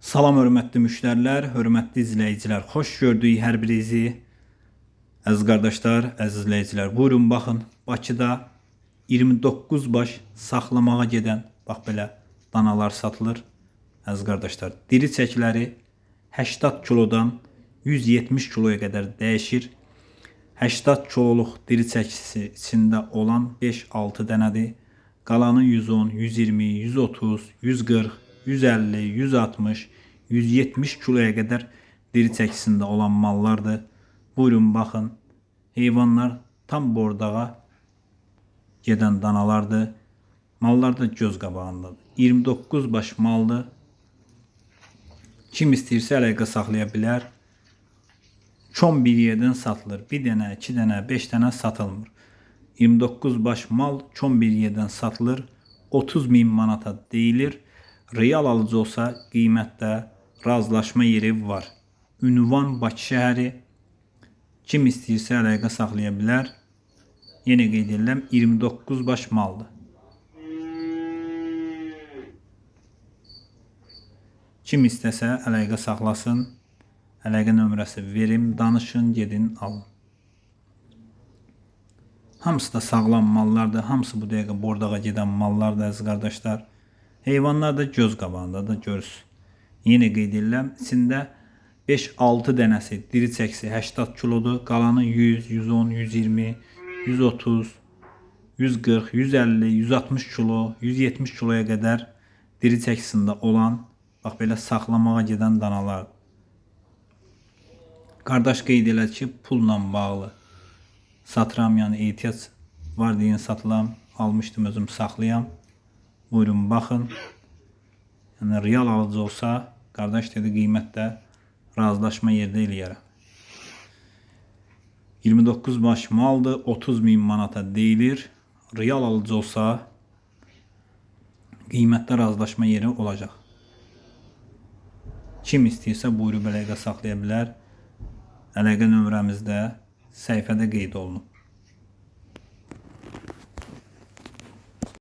Salam hörmətli müştərilər, hörmətli izləyicilər. Xoş gördük hər birinizi. Əziz qardaşlar, əziz izləyicilər, buyurun baxın. Bakıda 29 baş saxlamağa gedən bax belə danalar satılır. Əziz qardaşlar, diri çəkiləri 80 kilodan 170 kiloya qədər dəyişir. 80 kiloluq diri çəkisi içində olan 5-6 dənədir. Qalanı 110, 120, 130, 140, 150, 160, 170 kiloya qədər diri çəkisində olan mallardır. Buyurun baxın. Heyvanlar tam bordağa gedən danalardır. Mallar da göz qabağındadır. 29 baş maldır. Kim istəyirsə əlaqə saxlaya bilər. Çox bir yerdən satılır. Bir dənə, iki dənə, 5 dənə satılmır. 29 baş mal çox bir yerdən satılır. 30 min manata deyilir. Real alıcı olsa qiymətdə razılaşma yeri var. Ünvan Bakı şəhəri. Kim istəyirsə əlaqə saxlaya bilər. Yenə qeyd edirəm 29 baş maldır. Kim istəsə əlaqə saxlasın. Əlaqə nömrəsi verim, danışın, gedin, alın. Hamısı da sağlam mallardır. Hamısı bu dəqiqə bordağa gedən mallardır əziz qardaşlar. Heyvanlar da göz qabağında da görürsünüz. Yenə qeyd edirəm, içində 5-6 dənəsi diri çəkisi 80 kilodur. Qalanı 100, 110, 120, 130, 140, 150, 160 kilo, 170 kiloya qədər diri çəkisində olan, bax belə saxlamağa gedən danalar. Qardaş qeyd elədi ki, pulla bağlı satıram, yəni ehtiyac var deyin satılam. Almışdım özüm saxlayam. Buyurun baxın. Yəni real alıcı olsa, qardaş dedi qiymətdə razılaşma yerdə eləyərəm. 29 baş maldır, 30 min manata deyilir. Real alıcı olsa qiymətdə razılaşma yeri olacaq. Kim istəyirsə buyurub əlaqə saxlaya bilər. Əlaqə nömrəmizdə səhifədə qeyd olunub.